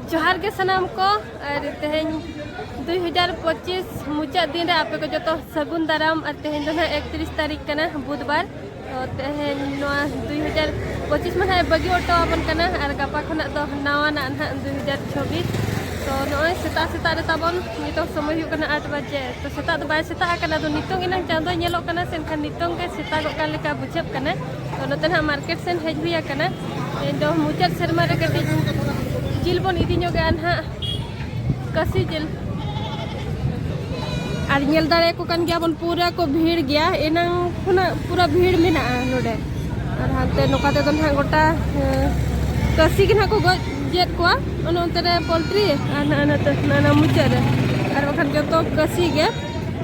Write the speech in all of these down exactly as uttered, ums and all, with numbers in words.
ᱡᱚᱦᱟᱨ ᱜᱮ ᱥᱟᱱᱟᱢ ᱠᱚ, ᱟᱨ ᱛᱮᱦᱮᱧ ᱫᱩᱭ ᱦᱟᱡᱟᱨ ᱯᱚᱸᱪᱤᱥ ᱢᱩᱪᱟᱹᱫ ᱫᱤᱱ ᱨᱮ ᱟᱯᱮ ᱠᱚ ᱡᱚᱛᱚ ᱥᱟᱹᱜᱩᱱ ᱫᱟᱨᱟᱢ᱾ ᱟᱨ ᱛᱮᱦᱮᱧ ᱫᱚ ᱱᱟᱦᱟᱜ ᱮᱠᱛᱨᱤᱥ ᱛᱟᱹᱨᱤᱠᱷ ᱠᱟᱱᱟ, ᱵᱩᱫᱷᱵᱟᱨ᱾ ᱛᱚ ᱛᱮᱦᱮᱧ ᱱᱚᱣᱟ ᱫᱩᱭ ᱦᱟᱡᱟᱨ ᱯᱚᱸᱪᱤᱥ ᱢᱟ ᱱᱟᱦᱟᱜ ᱮ ᱵᱟᱹᱜᱤ ᱚᱴᱚ ᱟᱵᱚᱱ ᱠᱟᱱᱟ, ᱟᱨ ᱜᱟᱯᱟ ᱠᱷᱚᱱᱟᱜ ᱫᱚ ᱱᱟᱣᱟᱱᱟᱜ ᱱᱟᱦᱟᱜ ᱫᱩᱭ ᱦᱟᱡᱟᱨ ᱪᱷᱚᱵᱵᱤᱥ᱾ ᱛᱚ ᱱᱚᱜᱼᱚᱭ ᱥᱮᱛᱟᱜ ᱥᱮᱛᱟᱜ ᱨᱮ ᱛᱟᱵᱚᱱ ᱱᱤᱛᱚᱜ ᱥᱚᱢᱚᱭ ᱦᱩᱭᱩᱜ ᱠᱟᱱᱟ ᱟᱴ ᱵᱟᱡᱮ᱾ ᱛᱚ ᱥᱮᱛᱟᱜ ᱫᱚ ᱵᱟᱭ ᱥᱮᱛᱟᱜ ᱟᱠᱟᱱᱟ, ᱟᱫᱚ ᱱᱤᱛᱚᱝ ᱮᱱᱟᱝ ᱪᱟᱸᱫᱚᱭ ᱧᱮᱞᱚᱜ ᱠᱟᱱᱟ, ᱥᱮ ᱮᱱᱠᱷᱟᱱ ᱱᱤᱛᱚᱝ ᱜᱮ ᱥᱮᱛᱟᱜᱚᱜ ᱠᱟᱱ ᱞᱮᱠᱟ ᱵᱩᱡᱷᱟᱹᱜ ᱠᱟᱱᱟ᱾ ᱛᱚ ᱱᱚᱛᱮ ᱱᱟᱦᱟᱜ ᱢᱟᱨᱠᱮᱴ ᱥᱮᱱ ᱦᱮᱡ ᱦᱩᱭ ᱟᱠᱟᱱᱟ᱾ ᱛᱮᱦᱮᱧ ᱫᱚ ᱢᱩᱪᱟᱹᱫ ᱥᱮᱨᱢᱟ ᱨᱮ ᱠᱟᱹᱴᱤᱡ ᱡᱤᱞ ᱵᱚᱱ ᱤᱫᱤ ᱧᱚᱜᱟ ᱱᱟᱦᱟᱜ, ᱠᱟᱹᱥᱤ ᱡᱤᱞ᱾ ᱟᱨ ᱧᱮᱞ ᱫᱟᱲᱮᱭᱟᱠᱚ ᱠᱟᱱ ᱜᱮᱭᱟ ᱵᱚᱱ, ᱯᱩᱨᱟᱹ ᱠᱚ ᱵᱷᱤᱲ ᱜᱮᱭᱟ, ᱮᱱᱟᱝ ᱠᱷᱚᱱᱟᱜ ᱯᱩᱨᱟᱹ ᱵᱷᱤᱲ ᱢᱮᱱᱟᱜᱼᱟ ᱱᱚᱰᱮ᱾ ᱟᱨ ᱦᱟᱱᱛᱮ ᱱᱚᱝᱠᱟ ᱛᱮᱫᱚ ᱱᱟᱦᱟᱜ ᱜᱚᱴᱟ, ᱮᱸ, ᱠᱟᱹᱥᱤ ᱜᱮ ᱱᱟᱦᱟᱜ ᱠᱚ ᱜᱚᱡ ᱮᱫ ᱠᱚᱣᱟ, ᱚᱱᱮ ᱚᱱᱛᱮ ᱨᱮ ᱯᱳᱞᱴᱨᱤ, ᱟᱨ ᱱᱟᱜᱼᱟ ᱱᱟᱛᱮ, ᱱᱟᱜᱼᱟ ᱢᱩᱪᱟᱹᱫ ᱨᱮ᱾ ᱟᱨ ᱵᱟᱠᱷᱟᱱ ᱡᱚᱛᱚ ᱠᱟᱹᱥᱤ ᱜᱮ᱾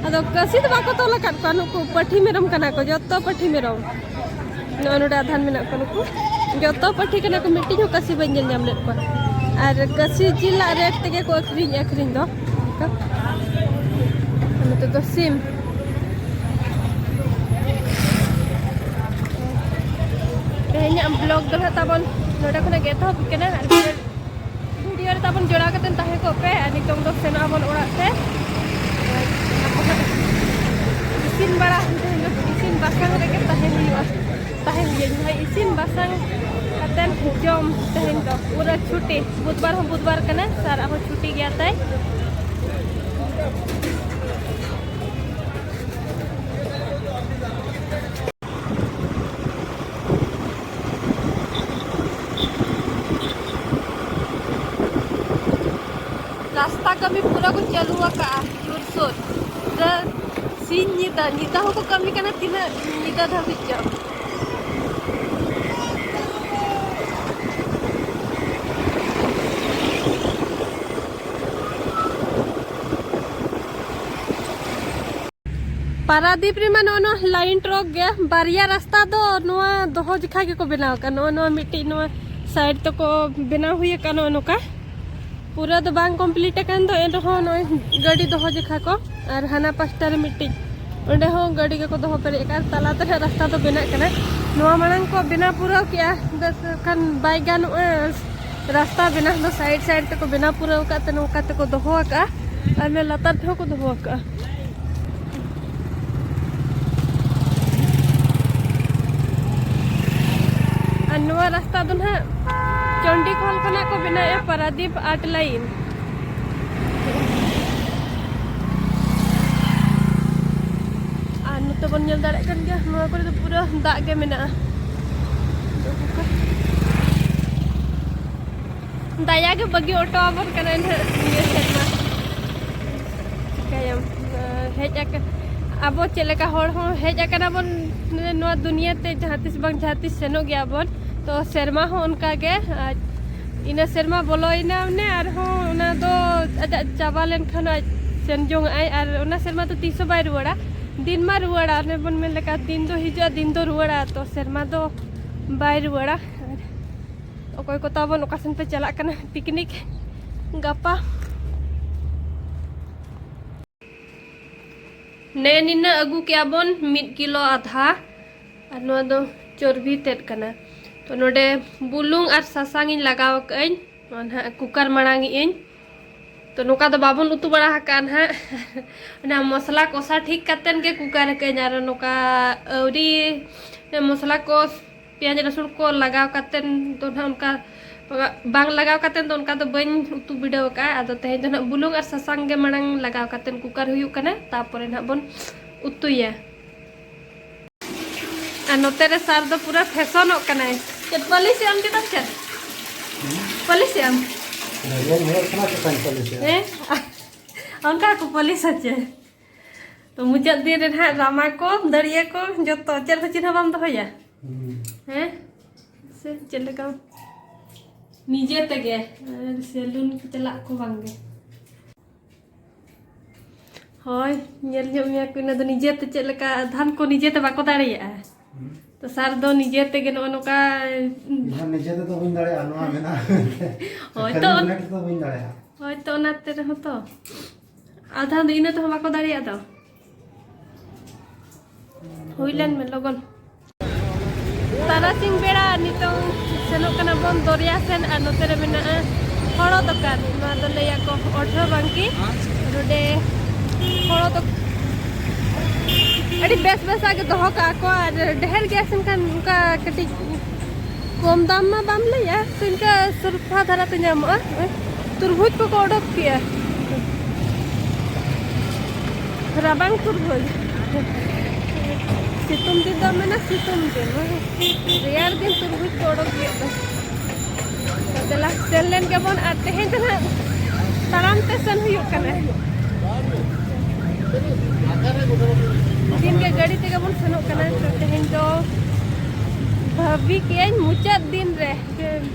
ᱟᱫᱚ ᱠᱟᱹᱥᱤ ᱫᱚ ᱵᱟᱠᱚ ᱛᱚᱞ ᱟᱠᱟᱫ ᱠᱚᱣᱟ, ᱱᱩᱠᱩ ᱯᱟᱹᱴᱷᱤ ᱢᱮᱨᱚᱢ ᱠᱟᱱᱟ ᱠᱚ, ᱡᱚᱛᱚ ᱯᱟᱹᱴᱷᱤ ᱢᱮᱨᱚᱢ᱾ ᱱᱚᱜᱼᱚ ᱱᱚᱰᱮ ᱟᱫᱷᱟᱱ ᱢᱮᱱᱟᱜ ᱠᱚᱣᱟ ᱱᱩᱠᱩ᱾ ᱡᱚᱛᱚ ᱯᱟᱹᱴᱷᱤ ᱠᱟᱱᱟ ᱠᱚ, ᱢᱤᱫᱴᱤᱡ ᱦᱚᱸ ᱠᱟᱹᱥᱤ ᱵᱟᱹᱧ ᱧᱮᱞ ᱧᱟᱢ ᱞᱮᱫ ᱠᱚᱣᱟ᱾ ᱟᱨ ᱠᱟᱹᱥᱤ ᱡᱤᱞ ᱨᱮᱱᱟᱜ ᱨᱮᱴ ᱛᱮᱜᱮ ᱠᱚ ᱟᱹᱠᱷᱨᱤᱧ, ᱟᱹᱠᱷᱨᱤᱧ ᱫᱚ᱾ ᱟᱨ ᱱᱚᱛᱮ ᱫᱚ ᱥᱤᱢ᱾ ᱛᱮᱦᱮᱧᱟᱜ ᱵᱞᱚᱜ ᱫᱚ ᱱᱟᱦᱟᱜ ᱛᱟᱵᱚᱱ ᱱᱚᱰᱮ ᱠᱷᱚᱱᱟᱜ ᱜᱮ ᱮᱛᱚᱦᱚᱵ ᱠᱟᱱᱟ᱾ ᱟᱨ ᱵᱷᱤᱰᱤᱭᱳ ᱨᱮ ᱛᱟᱵᱚᱱ ᱡᱚᱲᱟᱣ ᱠᱟᱛᱮ ᱛᱟᱦᱮᱸ ᱠᱚᱜ ᱯᱮ, ᱟᱨ ᱱᱤᱛᱚᱝ ᱫᱚ ᱥᱮᱱᱚᱜ ᱟᱵᱚᱱ ᱚᱲᱟᱜ ᱛᱮ᱾ ᱤᱥᱤᱱ ᱵᱟᱲᱟ, ᱤᱥᱤᱱ ᱵᱟᱥᱟᱝ ᱨᱮᱜᱮ ᱛᱟᱦᱮᱸ ᱦᱩᱭᱩᱜᱼᱟ, ᱛᱟᱦᱮᱸ ᱦᱩᱭᱩᱜᱼᱟ᱾ ᱤᱥᱤᱱ ᱵᱟᱥᱟᱝ ᱠᱟᱛᱮ ᱡᱚᱢ ᱛᱮᱦᱮᱧ ᱫᱚ ᱯᱩᱨᱟᱹ ᱪᱷᱩᱴᱤ, ᱵᱩᱫᱷᱵᱟᱨ ᱦᱚᱸ ᱵᱩᱫᱷᱵᱟᱨ ᱠᱟᱱᱟ, ᱥᱟᱨ ᱟᱨᱦᱚᱸ ᱪᱷᱩᱴᱤ ᱜᱮᱭᱟ ᱛᱟᱭ᱾ ᱨᱟᱥᱛᱟ ᱠᱟᱹᱢᱤ ᱯᱩᱨᱟᱹ ᱠᱚ ᱪᱟᱹᱞᱩ ᱟᱠᱟᱫᱼᱟ ᱡᱳᱨᱥᱳᱨ᱾ ᱯᱩᱨᱟᱹ ᱥᱤᱧ ᱧᱤᱫᱟᱹ, ᱧᱤᱫᱟᱹ ᱦᱚᱸᱠᱚ ᱠᱟᱹᱢᱤ ᱠᱟᱱᱟ, ᱛᱤᱱᱟᱹᱜ ᱧᱤᱫᱟᱹ ᱫᱷᱟᱹᱵᱤᱡ ᱪᱚ᱾ ᱯᱟᱨᱟᱫᱤᱯ ᱨᱮᱢᱟ ᱱᱚᱜᱼᱚ ᱱᱚᱣᱟ ᱞᱟᱭᱤᱱ ᱴᱨᱚᱠ ᱜᱮ, ᱵᱟᱨᱭᱟ ᱨᱟᱥᱛᱟ ᱫᱚ ᱱᱚᱣᱟ ᱫᱚᱦᱚ ᱡᱮᱠᱷᱟ ᱜᱮᱠᱚ ᱵᱮᱱᱟᱣ ᱟᱠᱟᱫ᱾ ᱱᱚᱜᱼᱚ ᱱᱚᱣᱟ ᱢᱤᱫᱴᱤᱡ ᱱᱚᱣᱟ ᱥᱟᱭᱤᱰ ᱛᱮᱠᱚ ᱵᱮᱱᱟᱣ ᱦᱩᱭ ᱟᱠᱟᱫ ᱱᱚᱜᱼᱚ ᱱᱚᱝᱠᱟ᱾ ᱯᱩᱨᱟᱹ ᱫᱚ ᱵᱟᱝ ᱠᱚᱢᱯᱞᱤᱴ ᱟᱠᱟᱱ ᱫᱚ, ᱮᱱ ᱨᱮᱦᱚᱸ ᱱᱚᱜᱼᱚᱭ ᱜᱟᱹᱰᱤ ᱫᱚᱦᱚ ᱡᱮᱠᱷᱟ ᱠᱚ᱾ ᱟᱨ ᱦᱟᱱᱟ ᱯᱟᱥᱴᱟ ᱨᱮ ᱢᱤᱫᱴᱤᱡ, ᱚᱸᱰᱮ ᱦᱚᱸ ᱜᱟᱹᱰᱤ ᱜᱮᱠᱚ ᱫᱚᱦᱚ ᱯᱮᱨᱮᱡ ᱟᱠᱟᱫ᱾ ᱟᱨ ᱛᱟᱞᱟ ᱛᱮ ᱱᱟᱦᱟᱜ ᱨᱟᱥᱛᱟ ᱫᱚ ᱵᱮᱱᱟᱜ ᱠᱟᱱᱟ᱾ ᱱᱚᱣᱟ ᱢᱟᱲᱟᱝ ᱠᱚ ᱵᱮᱱᱟᱣ ᱯᱩᱨᱟᱹᱣ ᱠᱮᱜᱼᱟ, ᱵᱮᱥ ᱠᱷᱟᱱ ᱵᱟᱭ ᱜᱟᱱᱚᱜᱼᱟ᱾ ᱨᱟᱥᱛᱟ ᱵᱮᱱᱟᱣ ᱫᱚ ᱥᱟᱭᱤᱰ ᱥᱟᱭᱤᱰ ᱛᱮᱠᱚ ᱵᱮᱱᱟᱣ ᱯᱩᱨᱟᱹᱣ ᱟᱠᱟᱫ ᱛᱮ ᱱᱚᱝᱠᱟ ᱛᱮᱠᱚ ᱫᱚᱦᱚ ᱟᱠᱟᱫᱼᱟ, ᱟᱨ ᱚᱱᱟ ᱞᱟᱛᱟᱨ ᱛᱮᱦᱚᱸ ᱠᱚ ᱫᱚᱦᱚ ᱟᱠᱟᱫᱼᱟ᱾ ᱟᱨ ᱱᱚᱣᱟ ᱨᱟᱥᱛᱟ ᱫᱚ ᱱᱟᱦᱟᱜ ᱪᱚᱱᱰᱤᱠᱷᱚᱞ ᱠᱷᱚᱱᱟᱜ ᱠᱚ ᱵᱮᱱᱟᱣᱮᱫᱼᱟ, ᱯᱟᱨᱟᱫᱤᱯ ᱟᱴ ᱞᱟᱭᱤᱱ᱾ ᱟᱨ ᱱᱚᱛᱮ ᱵᱚᱱ ᱧᱮᱞ ᱫᱟᱲᱮᱭᱟᱜ ᱠᱟᱱ ᱜᱮᱭᱟ, ᱱᱚᱣᱟ ᱠᱚᱨᱮ ᱫᱚ ᱯᱩᱨᱟᱹ ᱫᱟᱜ ᱜᱮ ᱢᱮᱱᱟᱜᱼᱟ᱾ ᱫᱟᱭᱟ ᱜᱮ ᱵᱟᱹᱜᱤ ᱦᱚᱴᱚ ᱟᱵᱚᱱ ᱠᱟᱱᱟᱭ ᱱᱟᱦᱟᱜ ᱱᱤᱭᱟᱹ ᱥᱮᱨᱢᱟ᱾ ᱪᱤᱠᱟᱹᱭᱟᱢ? ᱦᱮᱡ ᱟᱠᱟᱱ ᱟᱵᱚ ᱪᱮᱫ ᱞᱮᱠᱟ ᱦᱚᱲ ᱦᱚᱸ ᱦᱮᱡ ᱟᱠᱟᱱᱟ ᱵᱚᱱ ᱱᱚᱣᱟ ᱫᱩᱱᱤᱭᱟᱹ ᱛᱮ, ᱡᱟᱦᱟᱸ ᱛᱤᱥ ᱵᱟᱝ ᱡᱟᱦᱟᱸ ᱛᱤᱥ ᱥᱮᱱᱚᱜ ᱜᱮᱭᱟ ᱵᱚᱱ᱾ ᱛᱚ ᱥᱮᱨᱢᱟ ᱦᱚᱸ ᱚᱱᱠᱟ ᱜᱮ, ᱟᱨ ᱤᱱᱟᱹ ᱥᱮᱨᱢᱟ ᱵᱚᱞᱚᱭᱮᱱᱟ ᱢᱟᱱᱮ ᱟᱨᱦᱚᱸ ᱚᱱᱟ ᱫᱚ ᱟᱡᱟᱜ ᱪᱟᱵᱟ ᱞᱮᱱᱠᱷᱟᱱ ᱟᱡ ᱥᱮᱱ ᱡᱚᱝ ᱟᱭ, ᱟᱨ ᱚᱱᱟ ᱥᱮᱨᱢᱟ ᱫᱚ ᱛᱤᱥ ᱦᱚᱸ ᱵᱟᱭ ᱨᱩᱣᱟᱹᱲᱟ᱾ ᱫᱤᱱ ᱢᱟ ᱨᱩᱣᱟᱹᱲᱟ, ᱚᱱᱮ ᱵᱚᱱ ᱢᱮᱱ ᱞᱮᱠᱟ, ᱫᱤᱱ ᱫᱚ ᱦᱤᱡᱩᱜᱼᱟ, ᱫᱤᱱ ᱫᱚ ᱨᱩᱣᱟᱹᱲᱟ, ᱛᱚ ᱥᱮᱨᱢᱟ ᱫᱚ ᱵᱟᱭ ᱨᱩᱣᱟᱹᱲᱟ᱾ ᱟᱨ ᱚᱠᱚᱭ ᱠᱚ ᱛᱟᱵᱚᱱ ᱚᱠᱟ ᱥᱮᱱ ᱯᱮ ᱪᱟᱞᱟᱜ ᱠᱟᱱᱟ ᱯᱤᱠᱱᱤᱠ ᱜᱟᱯᱟ? ᱱᱮ ᱱᱤᱱᱟᱹᱜ ᱟᱹᱜᱩ ᱠᱮᱜᱼᱟ ᱵᱚᱱ, ᱢᱤᱫ ᱠᱤᱞᱳ ᱟᱫᱷᱟ᱾ ᱟᱨ ᱱᱚᱣᱟ ᱫᱚ ᱪᱚᱨᱵᱤ ᱛᱮᱫ ᱠᱟᱱᱟ᱾ ᱛᱚ ᱱᱚᱰᱮ ᱵᱩᱞᱩᱝ ᱟᱨ ᱥᱟᱥᱟᱝ ᱤᱧ ᱞᱟᱜᱟᱣ ᱟᱠᱟᱫᱟᱹᱧ᱾ ᱱᱚᱣᱟ ᱱᱟᱦᱟᱜ ᱠᱩᱠᱟᱨ ᱢᱟᱲᱟᱝ ᱮᱜ ᱟᱹᱧ᱾ ᱛᱚ ᱱᱚᱝᱠᱟ ᱫᱚ ᱵᱟᱵᱚᱱ ᱩᱛᱩ ᱵᱟᱲᱟ ᱟᱠᱟᱫᱼᱟ ᱱᱟᱦᱟᱜ᱾ ᱚᱱᱟ ᱢᱚᱥᱞᱟ ᱠᱚᱥᱟ ᱴᱷᱤᱠ ᱠᱟᱛᱮᱱ ᱜᱮ ᱠᱩᱠᱟᱨ ᱟᱠᱟᱫᱟᱹᱧ, ᱟᱨ ᱱᱚᱝᱠᱟ ᱟᱹᱣᱨᱤ ᱢᱚᱥᱞᱟ ᱠᱚ, ᱯᱮᱸᱭᱟᱡᱽ ᱨᱟᱹᱥᱩᱱ ᱠᱚ ᱞᱟᱜᱟᱣ ᱠᱟᱛᱮᱱ ᱫᱚ ᱱᱟᱦᱟᱜ ᱚᱱᱠᱟ ᱵᱟᱝ ᱞᱟᱜᱟᱣ ᱠᱟᱛᱮᱱ ᱫᱚ ᱚᱱᱠᱟ ᱫᱚ ᱵᱟᱹᱧ ᱩᱛᱩ ᱵᱤᱰᱟᱹᱣ ᱟᱠᱟᱫᱼᱟ᱾ ᱟᱫᱚ ᱛᱮᱦᱮᱧ ᱫᱚ ᱱᱟᱦᱟᱜ ᱵᱩᱞᱩᱝ ᱟᱨ ᱥᱟᱥᱟᱝ ᱜᱮ ᱢᱟᱲᱟᱝ ᱞᱟᱜᱟᱣ ᱠᱟᱛᱮᱱ ᱠᱩᱠᱟᱨ ᱦᱩᱭᱩᱜ ᱠᱟᱱᱟ, ᱛᱟᱯᱚᱨᱮ ᱱᱟᱦᱟᱜ ᱵᱚᱱ ᱩᱛᱩᱭᱟ᱾ ᱟᱨ ᱱᱚᱛᱮ ᱨᱮ ᱥᱟᱨ ᱫᱚ ᱯᱩᱨᱟᱹ ᱯᱷᱮᱥᱚᱱᱚᱜ ᱠᱟᱱᱟᱭ᱾ ᱪᱮᱫ ᱯᱟᱹᱞᱤᱥ ᱮᱫ ᱟᱢ ᱪᱮᱫᱟᱜ ᱪᱮᱫ? ᱯᱟᱹᱞᱤᱥ ᱮᱫ ᱟᱢ? ᱫᱟᱹᱲᱤᱭᱟᱹ ᱧᱮᱞᱚᱜ ᱠᱟᱱᱟ ᱪᱮᱛᱟᱱ ᱯᱟᱹᱞᱤᱥ ᱮᱫ᱾ ᱦᱮᱸ? ᱚᱱᱠᱟ ᱠᱚ ᱯᱟᱹᱞᱤᱥᱟ ᱪᱮ? ᱛᱚ ᱢᱩᱪᱟᱹᱫ ᱫᱤᱱ ᱨᱮ ᱱᱟᱦᱟᱜ ᱨᱟᱢᱟ ᱠᱚ, ᱫᱟᱹᱲᱤᱭᱟᱹ ᱠᱚ, ᱡᱚᱛᱚ ᱪᱮᱫ ᱦᱚᱸ ᱪᱤᱱᱦᱟᱹ ᱵᱟᱢ ᱫᱚᱦᱚᱭᱟ? ᱦᱩᱸ᱾ ᱦᱮᱸ? ᱥᱮ ᱪᱮᱫ ᱞᱮᱠᱟ? ᱱᱤᱡᱮ ᱛᱮᱜᱮ᱾ ᱟᱨ ᱥᱮᱞᱩᱱ ᱠᱚ ᱪᱟᱞᱟᱜ ᱠᱚ ᱵᱟᱝ ᱜᱮ᱾ ᱦᱳᱭ, ᱧᱮᱞ ᱧᱚᱜ ᱢᱮᱭᱟ ᱠᱚ, ᱤᱱᱟᱹ ᱫᱚ ᱱᱤᱡᱮ ᱛᱮ ᱪᱮᱫ ᱞᱮᱠᱟ ᱟᱫᱷᱟᱱ ᱠᱚ ᱱᱤᱡᱮ ᱛᱮ ᱵᱟᱠᱚ ᱫᱟᱲᱮᱭᱟᱜᱼᱟ᱾ ᱦᱩᱸ᱾ ᱛᱚ ᱥᱟᱨ ᱫᱚ ᱱᱤᱡᱮ ᱛᱮᱜᱮ ᱱᱚᱜᱼᱚ ᱱᱚᱝᱠᱟ᱾ ᱤᱧ ᱦᱚᱸ ᱱᱤᱡᱮ ᱛᱮᱫᱚ ᱵᱟᱹᱧ ᱫᱟᱲᱮᱭᱟᱜᱼᱟ, ᱱᱚᱣᱟ ᱢᱮᱱᱟᱜᱼᱟ ᱢᱮᱱᱛᱮ᱾ ᱦᱳᱭ ᱛᱚ᱾ ᱠᱷᱟᱹᱞᱤ ᱚᱱ- ᱢᱮᱱ ᱛᱮᱫᱚ ᱵᱟᱹᱧ ᱫᱟᱲᱮᱭᱟᱜᱼᱟ᱾ ᱦᱳᱭ ᱛᱚ, ᱚᱱᱟᱛᱮ ᱨᱮᱦᱚᱸ ᱛᱚ᱾ ᱟᱫᱷᱟᱱ ᱫᱚ ᱤᱱᱟᱹ ᱛᱮᱦᱚᱸ ᱵᱟᱠᱚ ᱫᱟᱲᱮᱭᱟᱜ ᱫᱚ᱾ ᱦᱩᱭ ᱞᱮᱱ ᱢᱮ ᱞᱚᱜᱚᱱ᱾ ᱛᱟᱨᱟᱥᱤᱧ ᱵᱮᱲᱟ ᱱᱤᱛᱚᱝ ᱥᱮᱱᱚᱜ ᱠᱟᱱᱟ ᱵᱚᱱ ᱫᱚᱨᱭᱟ ᱥᱮᱱ, ᱟᱨ ᱱᱚᱛᱮ ᱨᱮ ᱢᱮᱱᱟᱜᱼᱟ ᱦᱚᱲᱚ ᱫᱚᱠᱟᱱ᱾ ᱱᱚᱣᱟ ᱫᱚ ᱞᱟᱹᱭᱟᱠᱚ ᱚᱴᱷᱨᱚ ᱵᱟᱝᱠᱤ᱾ ᱱᱚᱰᱮ ᱦᱚᱲᱚ ᱫᱚᱠᱟᱱ ᱟᱹᱰᱤ ᱵᱮᱥ ᱵᱮᱥᱟᱜ ᱜᱮ ᱫᱚᱦᱚ ᱠᱟᱜᱼᱟ ᱠᱚ, ᱟᱨ ᱰᱷᱮᱨ ᱜᱮᱭᱟ ᱥᱮ ᱮᱱᱠᱷᱟᱱ ᱚᱱᱠᱟ ᱠᱟᱹᱴᱤᱡ ᱠᱚᱢ ᱫᱟᱢ ᱢᱟ ᱵᱟᱢ ᱞᱟᱹᱭᱟ, ᱛᱚ ᱤᱱᱠᱟᱹ ᱥᱚᱥᱛᱟ ᱫᱷᱟᱨᱟ ᱛᱮ ᱧᱟᱢᱚᱜᱼᱟ᱾ ᱛᱩᱨᱵᱩᱡᱽ ᱠᱚᱠᱚ ᱚᱰᱚᱠ ᱠᱮᱜᱼᱟ, ᱨᱟᱵᱟᱝ ᱛᱩᱨᱵᱩᱡᱽ᱾ ᱥᱤᱛᱩᱝ ᱫᱤᱱ ᱫᱚ ᱢᱮᱱᱟ ᱥᱤᱛᱩᱝ ᱫᱤᱱ, ᱨᱮᱭᱟᱲ ᱫᱤᱱ ᱛᱩᱨᱵᱩᱡᱽ ᱠᱚ ᱚᱰᱚᱠ ᱠᱮᱫ ᱫᱚ᱾ ᱫᱮᱞᱟ ᱥᱮᱱ ᱞᱮᱱ ᱜᱮᱵᱚᱱ, ᱟᱨ ᱛᱮᱦᱮᱧ ᱫᱚ ᱱᱟᱦᱟᱜ ᱛᱟᱲᱟᱢ ᱛᱮ ᱥᱮᱱ ᱦᱩᱭᱩᱜ ᱠᱟᱱᱟ᱾ ᱫᱤᱱ ᱜᱮ ᱜᱟᱹᱰᱤ ᱛᱮᱜᱮ ᱵᱚᱱ ᱥᱮᱱᱚᱜ ᱠᱟᱱᱟ᱾ ᱛᱚ ᱛᱮᱦᱮᱧ ᱫᱚ ᱵᱷᱟᱹᱵᱤ ᱠᱮᱜᱼᱟᱹᱧ ᱢᱩᱪᱟᱹᱫ ᱫᱤᱱ ᱨᱮ, ᱡᱮ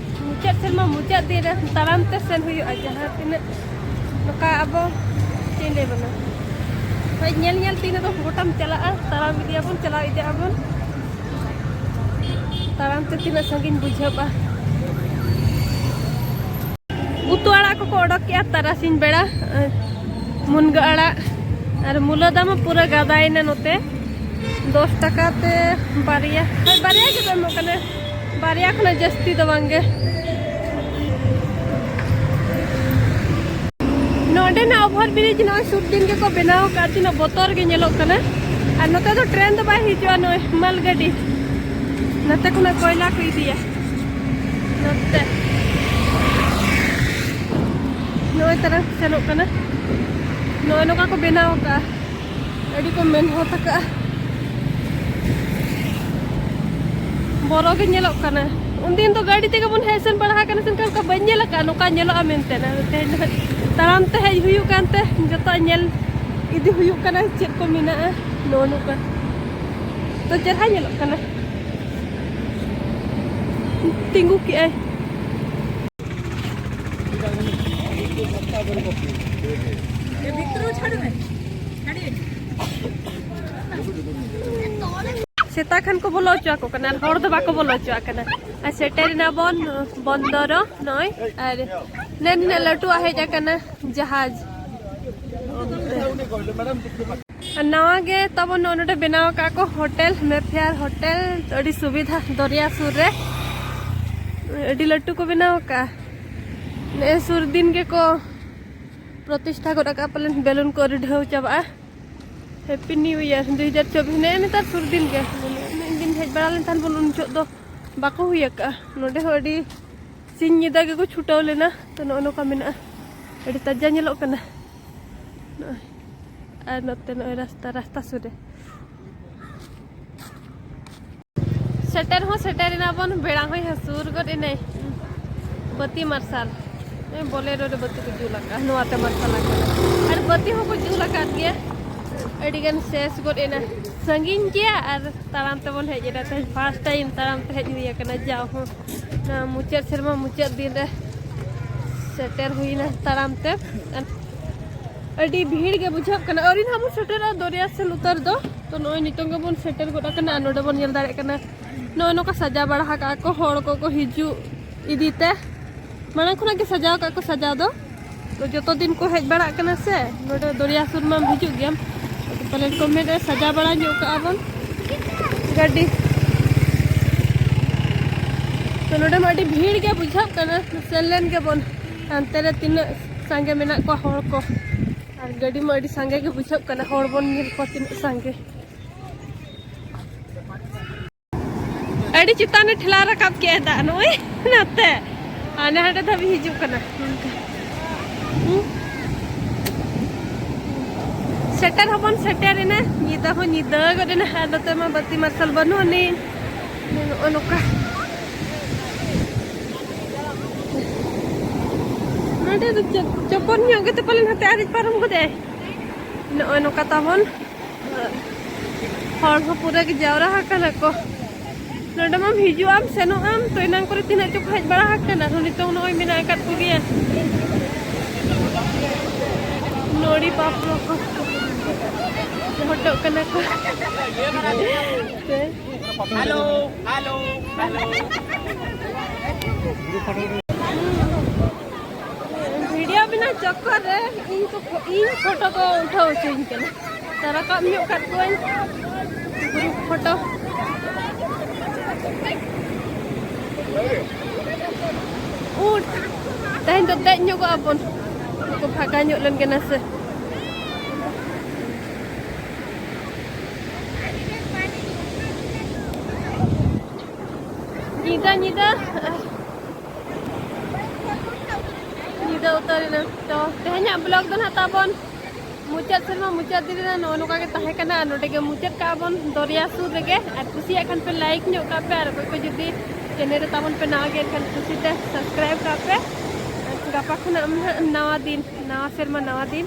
ᱢᱩᱪᱟᱹᱫ ᱥᱮᱨᱢᱟ ᱢᱩᱪᱟᱹᱫ ᱫᱤᱱ ᱨᱮ ᱛᱟᱲᱟᱢ ᱛᱮ ᱥᱮᱱ ᱦᱩᱭᱩᱜᱼᱟ, ᱡᱟᱦᱟᱸ ᱛᱤᱱᱟᱹᱜ ᱱᱚᱝᱠᱟ ᱟᱵᱚ ᱪᱮᱫ ᱤᱧ ᱞᱟᱹᱭ ᱵᱚᱱᱟ, ᱦᱳᱭ, ᱧᱮᱞ ᱧᱮᱞ ᱛᱮ ᱤᱱᱟᱹ ᱫᱚ ᱜᱚᱴᱟᱢ ᱪᱟᱞᱟᱜᱼᱟ, ᱛᱟᱲᱟᱢ ᱤᱫᱤᱭᱟᱵᱚᱱ, ᱪᱟᱞᱟᱣ ᱤᱫᱤᱜ ᱟᱵᱚᱱ᱾ ᱛᱟᱲᱟᱢ ᱛᱮ ᱛᱤᱱᱟᱹᱜ ᱥᱟᱺᱜᱤᱧ ᱵᱩᱡᱷᱟᱹᱜᱼᱟ᱾ ᱩᱛᱩ ᱟᱲᱟᱜ ᱠᱚᱠᱚ ᱚᱰᱚᱠ ᱠᱮᱜᱼᱟ ᱛᱟᱨᱟᱥᱤᱧ ᱵᱮᱲᱟ, ᱢᱩᱱᱜᱟᱹ ᱟᱲᱟᱜ ᱟᱨ ᱢᱩᱞᱟᱹ ᱫᱟᱢ ᱯᱩᱨᱟᱹ ᱜᱟᱫᱟᱭᱮᱱᱟ ᱱᱚᱛᱮ᱾ ᱫᱚᱥ ᱴᱟᱠᱟ ᱛᱮ ᱵᱟᱨᱭᱟ, ᱦᱳᱭ, ᱵᱟᱨᱭᱟ ᱜᱮᱠᱚ ᱮᱢᱚᱜ ᱠᱟᱱᱟ, ᱵᱟᱨᱭᱟ ᱠᱷᱚᱱᱟᱜ ᱡᱟᱹᱥᱛᱤ ᱫᱚ ᱵᱟᱝᱜᱮ᱾ ᱱᱚᱰᱮᱱᱟᱜ ᱳᱵᱷᱟᱨ ᱵᱨᱤᱡᱽ ᱱᱚᱜᱼᱚᱭ ᱥᱩᱨ ᱫᱤᱱ ᱜᱮᱠᱚ ᱵᱮᱱᱟᱣ ᱟᱠᱟᱫ, ᱛᱤᱱᱟᱹᱜ ᱵᱚᱛᱚᱨ ᱜᱮ ᱧᱮᱞᱚᱜ ᱠᱟᱱᱟ᱾ ᱟᱨ ᱱᱚᱛᱮ ᱫᱚ ᱴᱨᱮᱱ ᱫᱚ ᱵᱟᱭ ᱦᱤᱡᱩᱜᱼᱟ, ᱱᱚᱜᱼᱚᱭ ᱢᱟᱞ ᱜᱟᱹᱰᱤ, ᱱᱚᱛᱮ ᱠᱷᱚᱱᱟᱜ ᱠᱚᱭᱞᱟ ᱠᱚ ᱤᱫᱤᱭᱟ ᱱᱚᱛᱮ᱾ ᱱᱚᱜᱼᱚᱭ ᱛᱟᱨᱟ ᱥᱮᱱᱚᱜ ᱠᱟᱱᱟ, ᱱᱚᱜᱼᱚᱭ ᱱᱚᱝᱠᱟ ᱠᱚ ᱵᱮᱱᱟᱣ ᱟᱠᱟᱫᱼᱟ, ᱟᱹᱰᱤ ᱠᱚ ᱢᱮᱦᱱᱚᱛ ᱟᱠᱟᱫᱼᱟ᱾ ᱵᱚᱨᱚ ᱜᱮ ᱧᱮᱞᱚᱜ ᱠᱟᱱᱟ᱾ ᱩᱱᱫᱤᱱ ᱫᱚ ᱜᱟᱹᱰᱤ ᱛᱮᱜᱮ ᱵᱚᱱ ᱦᱮᱡ ᱥᱮᱱ ᱵᱟᱲᱟ ᱟᱠᱟᱱᱟ, ᱥᱮ ᱚᱱᱠᱟ ᱵᱟᱹᱧ ᱧᱮᱞ ᱟᱠᱟᱫᱼᱟ ᱱᱚᱝᱠᱟ ᱧᱮᱞᱚᱜᱼᱟ ᱢᱮᱱᱛᱮ᱾ ᱟᱫᱚ ᱛᱮᱦᱮᱧ ᱫᱚ ᱛᱟᱲᱟᱢ ᱛᱮ ᱦᱮᱡ ᱦᱩᱭᱩᱜ ᱠᱟᱱᱛᱮ ᱡᱚᱛᱚᱣᱟᱜ ᱧᱮᱞ ᱤᱫᱤ ᱦᱩᱭᱩᱜ ᱠᱟᱱᱟ, ᱪᱮᱫ ᱠᱚ ᱢᱮᱱᱟᱜᱼᱟ᱾ ᱱᱚᱜᱼᱚ ᱱᱚᱝᱠᱟ ᱛᱚ ᱪᱮᱦᱨᱟ ᱧᱮᱞᱚᱜ ᱠᱟᱱᱟ᱾ ᱛᱤᱸᱜᱩ ᱠᱮᱜᱼᱟᱭ᱾ ᱥᱮᱛᱟ ᱠᱷᱟᱱ ᱠᱚ ᱵᱚᱞᱚ ᱦᱚᱪᱚ ᱟᱠᱚ ᱠᱟᱱᱟ, ᱟᱨ ᱦᱚᱲ ᱫᱚ ᱵᱟᱠᱚ ᱵᱚᱞᱚ ᱦᱚᱪᱚ ᱟᱜ ᱠᱟᱱᱟ᱾ ᱟᱨ ᱥᱮᱴᱮᱨ ᱮᱱᱟ ᱵᱚᱱ ᱵᱚᱱᱫᱚᱨᱚ ᱱᱚᱜᱼᱚᱭ, ᱟᱨ ᱱᱮ ᱱᱤᱱᱟᱹᱜ ᱞᱟᱹᱴᱩᱣᱟᱜ ᱦᱮᱡ ᱟᱠᱟᱱᱟ ᱡᱟᱦᱟᱡᱽ᱾ ᱟᱨ ᱱᱟᱣᱟ ᱜᱮ ᱛᱟᱵᱚᱱ ᱱᱚᱜᱼᱚ ᱱᱚᱰᱮ ᱵᱮᱱᱟᱣ ᱟᱠᱟᱫ ᱠᱚ ᱦᱳᱴᱮᱞ, ᱢᱮᱯᱷᱮᱭᱟᱨ ᱦᱳᱴᱮᱞ, ᱟᱹᱰᱤ ᱥᱩᱵᱤᱫᱷᱟ ᱫᱚᱨᱭᱟ ᱥᱩᱨ ᱨᱮ᱾ ᱟᱹᱰᱤ ᱞᱟᱹᱴᱩ ᱠᱚ ᱵᱮᱱᱟᱣ ᱟᱠᱟᱫᱼᱟ᱾ ᱱᱮᱜᱼᱮ ᱥᱩᱨ ᱫᱤᱱ ᱜᱮᱠᱚ ᱯᱨᱚᱛᱤᱥᱴᱷᱟ ᱜᱚᱫ ᱟᱠᱟᱫᱼᱟ, ᱯᱟᱞᱮᱱ ᱵᱮᱞᱩᱱ ᱠᱚ ᱟᱹᱨᱩ ᱰᱷᱟᱹᱣ ᱪᱟᱵᱟᱜᱼᱟ᱾ ᱦᱮᱯᱤ ᱱᱤᱭᱩ ᱤᱭᱟᱨ ᱫᱩ ᱦᱟᱡᱟᱨ ᱪᱚᱵᱵᱤᱥ, ᱱᱮᱜᱼᱮ ᱱᱮᱛᱟᱨ ᱥᱩᱨ ᱫᱤᱱ ᱜᱮ, ᱢᱟᱱᱮ ᱩᱱᱟᱹᱜ ᱫᱤᱱ ᱦᱮᱡ ᱵᱟᱲᱟ ᱞᱮᱱ ᱛᱟᱦᱮᱱ ᱵᱚᱱ, ᱩᱱ ᱡᱚᱦᱚᱜ ᱫᱚ ᱵᱟᱠᱚ ᱦᱩᱭ ᱟᱠᱟᱫᱼᱟ᱾ ᱱᱚᱰᱮ ᱦᱚᱸ ᱟᱹᱰᱤ ᱥᱤᱧ ᱧᱤᱫᱟᱹ ᱜᱮᱠᱚ ᱪᱷᱩᱴᱟᱹᱣ ᱞᱮᱱᱟ᱾ ᱛᱚ, ᱱᱚᱜᱼᱚ ᱱᱚᱝᱠᱟ ᱢᱮᱱᱟᱜᱼᱟ, ᱟᱹᱰᱤ ᱛᱟᱡᱟ ᱧᱮᱞᱚᱜ ᱠᱟᱱᱟ᱾ ᱱᱚᱜᱼᱚᱭ, ᱟᱨ ᱱᱚᱛᱮ ᱱᱚᱜᱼᱚᱭ ᱨᱟᱥᱛᱟ, ᱨᱟᱥᱛᱟ ᱥᱩᱨ ᱨᱮ᱾ ᱥᱮᱴᱮᱨ ᱦᱚᱸ ᱥᱮᱴᱮᱨ ᱮᱱᱟ ᱵᱚᱱ, ᱵᱮᱲᱟ ᱦᱚᱸᱭ ᱦᱟᱹᱥᱩᱨ ᱜᱚᱫ ᱮᱱᱟᱭ᱾ ᱵᱟᱹᱛᱤ ᱢᱟᱨᱥᱟᱞ, ᱱᱚᱜᱼᱚᱭ ᱵᱚᱞᱮᱨᱳ ᱨᱮ ᱵᱟᱹᱛᱤ ᱠᱚ ᱡᱩᱞ ᱟᱠᱟᱫᱼᱟ, ᱱᱚᱣᱟᱛᱮ ᱢᱟᱨᱥᱟᱞ ᱟᱠᱟᱱᱟ᱾ ᱟᱨ ᱵᱟᱹᱛᱤ ᱦᱚᱸᱠᱚ ᱡᱩᱞ ᱟᱠᱟᱫ ᱜᱮᱭᱟ, ᱟᱹᱰᱤ ᱜᱟᱱ ᱥᱮᱥ ᱜᱚᱫ ᱮᱱᱟ᱾ ᱥᱟᱺᱜᱤᱧ ᱜᱮᱭᱟ ᱟᱨ ᱛᱟᱲᱟᱢ ᱛᱮᱵᱚᱱ ᱦᱮᱡ ᱮᱱᱟ᱾ ᱛᱮᱦᱮᱧ ᱯᱷᱟᱥᱴ ᱴᱟᱭᱤᱢ ᱛᱟᱲᱟᱢ ᱛᱮ ᱦᱮᱡ ᱦᱩᱭ ᱟᱠᱟᱱᱟ, ᱡᱟᱣ ᱦᱚᱸ ᱱᱚᱣᱟ ᱢᱩᱪᱟᱹᱫ ᱥᱮᱨᱢᱟ ᱢᱩᱪᱟᱹᱫ ᱫᱤᱱ ᱨᱮ ᱥᱮᱴᱮᱨ ᱦᱩᱭᱱᱟ ᱛᱟᱲᱟᱢ ᱛᱮ᱾ ᱟᱹᱰᱤ ᱵᱷᱤᱲ ᱜᱮ ᱵᱩᱡᱷᱟᱹᱜ ᱠᱟᱱᱟ᱾ ᱟᱹᱣᱨᱤ ᱱᱟᱦᱟᱜ ᱵᱚᱱ ᱥᱮᱴᱮᱨᱚᱜᱼᱟ ᱫᱚᱨᱭᱟ ᱥᱮᱱ ᱩᱛᱟᱹᱨ ᱫᱚ᱾ ᱛᱚ, ᱱᱚᱜᱼᱚᱭ ᱱᱤᱛᱚᱝ ᱜᱮᱵᱚᱱ ᱥᱮᱴᱮᱨ ᱜᱚᱫ ᱟᱠᱟᱱᱟ᱾ ᱟᱨ ᱱᱚᱰᱮ ᱵᱚᱱ ᱧᱮᱞ ᱫᱟᱲᱮᱭᱟᱜ ᱠᱟᱱᱟ, ᱱᱚᱜᱼᱚᱭ ᱱᱚᱝᱠᱟ ᱥᱟᱡᱟᱣ ᱵᱟᱲᱟ ᱟᱠᱟᱫᱼᱟ ᱠᱚ, ᱦᱚᱲ ᱠᱚᱠᱚ ᱦᱤᱡᱩᱜ ᱤᱫᱤ ᱛᱮ᱾ ᱢᱟᱲᱟᱝ ᱠᱷᱚᱱᱟᱜ ᱜᱮ ᱥᱟᱡᱟᱣ ᱟᱠᱟᱫ ᱠᱚ ᱥᱟᱡᱟᱣ ᱫᱚ᱾ ᱛᱚ, ᱡᱚᱛᱚ ᱫᱤᱱ ᱠᱚ ᱦᱮᱡ ᱵᱟᱲᱟᱜ ᱠᱟᱱᱟ ᱥᱮ, ᱱᱚᱰᱮ ᱫᱚᱨᱭᱟ ᱥᱩᱨ ᱢᱟᱢ ᱦᱤᱡᱩᱜ ᱜᱮᱭᱟᱢ᱾ ᱟᱫᱚ ᱯᱟᱞᱮᱱ ᱠᱚ ᱢᱮᱱᱮᱫᱼᱟ, ᱥᱟᱡᱟᱣ ᱵᱟᱲᱟ ᱧᱚᱜ ᱠᱟᱜᱼᱟ ᱵᱚᱱ ᱜᱟᱹᱰᱤ᱾ ᱛᱚ, ᱱᱚᱰᱮ ᱢᱟ ᱟᱹᱰᱤ ᱵᱷᱤᱲ ᱜᱮ ᱵᱩᱡᱷᱟᱹᱜ ᱠᱟᱱᱟ᱾ ᱥᱮᱱ ᱞᱮᱱ ᱜᱮᱵᱚᱱ, ᱦᱟᱱᱛᱮ ᱨᱮ ᱛᱤᱱᱟᱹᱜ ᱥᱟᱸᱜᱮ ᱢᱮᱱᱟᱜ ᱠᱚᱣᱟ ᱦᱚᱲ ᱠᱚ᱾ ᱟᱨ ᱜᱟᱹᱰᱤ ᱢᱟ ᱟᱹᱰᱤ ᱥᱟᱸᱜᱮ ᱜᱮ ᱵᱩᱡᱷᱟᱹᱜ ᱠᱟᱱᱟ, ᱦᱚᱲ ᱵᱚᱱ ᱧᱮᱞ ᱠᱚᱣᱟ ᱛᱤᱱᱟᱹᱜ ᱥᱟᱸᱜᱮ᱾ ᱟᱹᱰᱤ ᱪᱮᱛᱟᱱ ᱨᱮ ᱴᱷᱮᱞᱟᱣ ᱨᱟᱠᱟᱵ ᱠᱮᱜᱼᱟᱭ ᱫᱟᱜ, ᱱᱚᱜᱼᱚᱭ ᱱᱟᱛᱮ ᱦᱟᱱᱮ ᱦᱟᱸᱰᱮ ᱫᱷᱟᱹᱵᱤᱡ ᱦᱤᱡᱩᱜ ᱠᱟᱱᱟ᱾ ᱦᱩᱸ᱾ ᱥᱮᱴᱮᱨ ᱦᱚᱸᱵᱚᱱ ᱥᱮᱴᱮᱨ ᱮᱱᱟ, ᱧᱤᱫᱟᱹ ᱦᱚᱸ ᱧᱤᱫᱟᱹ ᱜᱚᱫ ᱮᱱᱟ, ᱟᱨ ᱱᱚᱛᱮ ᱢᱟ ᱵᱟᱹᱛᱤ ᱢᱟᱨᱥᱟᱞ ᱵᱟᱹᱱᱩᱜ ᱟᱹᱱᱤᱡ᱾ ᱱᱚᱜᱼᱚ ᱱᱚᱝᱠᱟ᱾ ᱱᱚᱰᱮ ᱫᱚ ᱪᱚ-, ᱪᱚᱯᱚᱞ ᱧᱚᱜ ᱜᱮᱛᱮ ᱯᱟᱞᱮᱱ ᱦᱟᱱᱛᱮ ᱟᱨᱮᱡ ᱯᱟᱨᱚᱢ ᱜᱚᱫᱮᱜᱼᱟᱭ᱾ ᱱᱚᱜᱼᱚᱭ ᱱᱚᱝᱠᱟ ᱛᱟᱵᱚᱱ᱾ ᱦᱚᱲ ᱦᱚᱸ ᱯᱩᱨᱟᱹ ᱜᱮ ᱡᱟᱣᱨᱟ ᱟᱠᱟᱱᱟ ᱠᱚ᱾ ᱱᱚᱰᱮ ᱢᱟᱢ ᱦᱤᱡᱩᱜ ᱟᱢ, ᱥᱮᱱᱚᱜ ᱟᱢ, ᱛᱚ ᱮᱱᱟᱝ ᱠᱚᱨᱮ ᱛᱤᱱᱟᱹᱜ ᱪᱚᱠᱚ ᱦᱮᱡ ᱵᱟᱲᱟ ᱟᱠᱟᱱᱟ, ᱟᱨᱦᱚᱸ ᱱᱤᱛᱚᱝ ᱱᱚᱜᱼᱚᱭ ᱢᱮᱱᱟᱜ ᱟᱠᱟᱫ ᱠᱚᱜᱮᱭᱟ᱾ ᱱᱚᱲᱤ ᱯᱟᱯᱲᱚ ᱠᱚ ᱦᱚᱴᱚᱜ ᱠᱟᱱᱟ ᱠᱚ᱾ ᱛᱮ ᱦᱮᱞᱳ, ᱦᱮᱞᱳ, ᱦᱮᱞᱳ᱾ ᱵᱷᱤᱰᱤᱭᱳ ᱵᱮᱱᱟᱣ ᱪᱚᱠᱠᱚᱨ ᱨᱮ ᱤᱧ ᱠᱚ, ᱤᱧ ᱯᱷᱳᱴᱳ ᱠᱚ ᱩᱴᱷᱟᱹᱣ ᱦᱚᱪᱚᱧ ᱠᱟᱱᱟ᱾ ᱛᱚ, ᱨᱟᱠᱟᱵ ᱧᱚᱜ ᱠᱟᱫ ᱠᱚᱣᱟᱹᱧ ᱜᱨᱩᱯ ᱯᱷᱳᱴᱳ᱾ ᱩᱸᱴ᱾ ᱛᱮᱦᱮᱧ ᱫᱚ ᱫᱮᱡ ᱧᱚᱜᱚᱜ ᱟᱵᱚᱱ᱾ ᱠᱚ ᱯᱷᱟᱸᱠᱟ ᱧᱚᱜ ᱞᱮᱱ ᱜᱮ ᱱᱟᱥᱮ᱾ ᱧᱤᱫᱟᱹ, ᱧᱤᱫᱟᱹ, ᱧᱤᱫᱟᱹ ᱩᱛᱟᱹᱨᱮᱱᱟ᱾ ᱛᱚ, ᱛᱮᱦᱮᱧᱟᱜ vlog ᱫᱚ ᱱᱟᱦᱟᱜ ᱛᱟᱵᱚᱱ ᱢᱩᱪᱟᱹᱫ ᱥᱮᱨᱢᱟ, ᱢᱩᱪᱟᱹᱫ ᱫᱤᱱ ᱨᱮ ᱱᱚᱜᱼᱚ ᱱᱚᱝᱠᱟ ᱜᱮ ᱛᱟᱦᱮᱸ ᱠᱟᱱᱟ᱾ ᱟᱨ ᱱᱚᱰᱮ ᱜᱮ ᱢᱩᱪᱟᱹᱫ ᱠᱟᱜᱼᱟ ᱵᱚᱱ ᱫᱚᱨᱭᱟ ᱥᱩᱨ ᱨᱮᱜᱮ᱾ ᱟᱨ ᱠᱩᱥᱤᱭᱟᱜ ᱠᱷᱟᱱ ᱯᱮ like ᱧᱚᱜ ᱠᱟᱜ ᱯᱮ, ᱟᱨ ᱚᱠᱚᱭ ᱠᱚ ᱡᱩᱫᱤ channel ᱨᱮ ᱛᱟᱵᱚᱱ ᱯᱮ ᱱᱟᱣᱟ ᱜᱮ, ᱮᱱᱠᱷᱟᱱ ᱠᱩᱥᱤᱛᱮ subscribe ᱠᱟᱜ ᱯᱮ᱾ ᱜᱟᱯᱟ ᱠᱷᱚᱱᱟᱜ ᱱᱟᱦᱟᱜ ᱱᱟᱣᱟ ᱫᱤᱱ, ᱱᱟᱣᱟ ᱥᱮᱨᱢᱟ, ᱱᱟᱣᱟ ᱫᱤᱱ᱾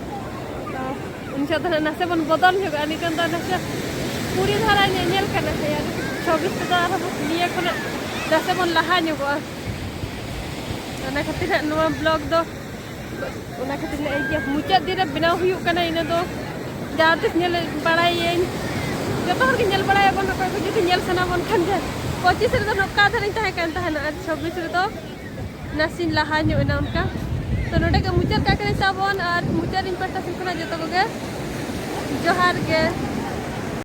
ᱛᱚ, ᱩᱱ ᱡᱚᱦᱚᱜ ᱫᱚ ᱱᱟᱦᱟᱜ ᱱᱟᱥᱮ ᱵᱚᱱ ᱵᱚᱫᱚᱞ ᱧᱚᱜᱚᱜᱼᱟ᱾ ᱱᱤᱛᱚᱝ ᱫᱚ ᱱᱟᱥᱮ ᱠᱩᱲᱤ ᱫᱷᱟᱨᱟ ᱧᱮᱧᱮᱞ ᱠᱟᱱᱟ ᱥᱮ, ᱟᱨ ᱪᱷᱚᱵᱵᱤᱥ ᱛᱮᱫᱚ ᱟᱨᱦᱚᱸ ᱱᱤᱭᱟᱹ ᱠᱷᱚᱱᱟᱜ ᱱᱟᱥᱮ ᱵᱚᱱ ᱞᱟᱦᱟ ᱧᱚᱜᱚᱜᱼᱟ᱾ ᱚᱱᱟ ᱠᱷᱟᱹᱛᱤᱨ ᱦᱟᱸᱜ ᱱᱚᱣᱟ vlog ᱫᱚ, ᱚᱱᱟ ᱠᱷᱟᱹᱛᱤᱨ ᱞᱮ ᱤᱭᱟᱹ ᱢᱩᱪᱟᱹᱫ ᱫᱤᱱ ᱨᱮ ᱵᱮᱱᱟᱣ ᱦᱩᱭᱩᱜ ᱠᱟᱱᱟ᱾ ᱤᱱᱟᱹ ᱫᱚ ᱡᱟᱦᱟᱸ ᱛᱤᱥ ᱧᱮᱞ ᱵᱟᱲᱟᱭᱟᱹᱧ, ᱡᱚᱛᱚ ᱦᱚᱲ ᱜᱮ ᱧᱮᱞ ᱵᱟᱲᱟᱭᱟᱵᱚᱱ, ᱚᱠᱚᱭ ᱠᱚ ᱡᱩᱫᱤ ᱧᱮᱞ ᱥᱟᱱᱟ ᱵᱚᱱ ᱠᱷᱟᱱ ᱜᱮ᱾ ᱯᱚᱸᱪᱤᱥ ᱨᱮᱫᱚ ᱱᱚᱝᱠᱟ ᱫᱷᱟᱨᱟᱧ ᱛᱟᱦᱮᱸ ᱠᱟᱱ ᱛᱟᱦᱮᱱᱟ, ᱟᱨ ᱪᱷᱚᱵᱵᱤᱥ ᱨᱮᱫᱚ ᱱᱟᱥᱮᱧ ᱞᱟᱦᱟ ᱧᱚᱜ ᱮᱱᱟ ᱚᱱᱠᱟ᱾ ᱛᱚ, ᱱᱚᱰᱮ ᱜᱮ ᱢᱩᱪᱟᱹᱫ ᱠᱟᱜ ᱠᱟᱹᱱᱟᱹᱧ ᱛᱟᱵᱚᱱ, ᱟᱨ ᱢᱩᱪᱟᱹᱫ ᱤᱧ ᱯᱟᱦᱴᱟ ᱥᱮᱱ ᱠᱷᱚᱱᱟᱜ ᱡᱚᱛᱚ ᱠᱚᱜᱮ ᱡᱚᱦᱟᱨ ᱜᱮ᱾